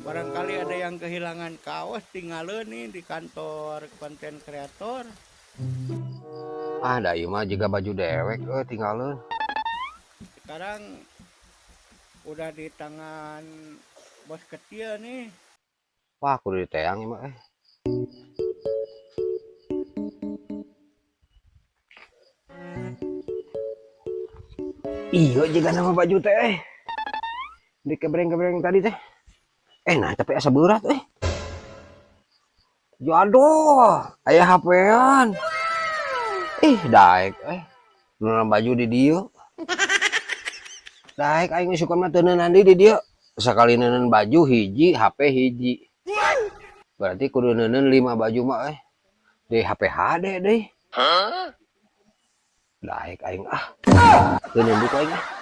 Barangkali ada yang kehilangan kaos tinggalin nih di kantor konten kreator. Ah, da ieu mah juga baju dewek euy tinggalin. Sekarang udah di tangan bos kecil nih. Wah, kudu diteang ieu mah. Iya juga nama baju teh. Di kebreng-kebreng tadi teh. Nah tapi asa berat. Jaduh, aya HP-an. Ih, daek. Nuna baju di dieu. Daek aing geus suka mah teu neunan di dieu. Sakali neunan baju hiji, HP hiji. Berarti kudu neunan 5 baju mah. Di HP HD deui. Daek aing ah. Teu neunan aing ah.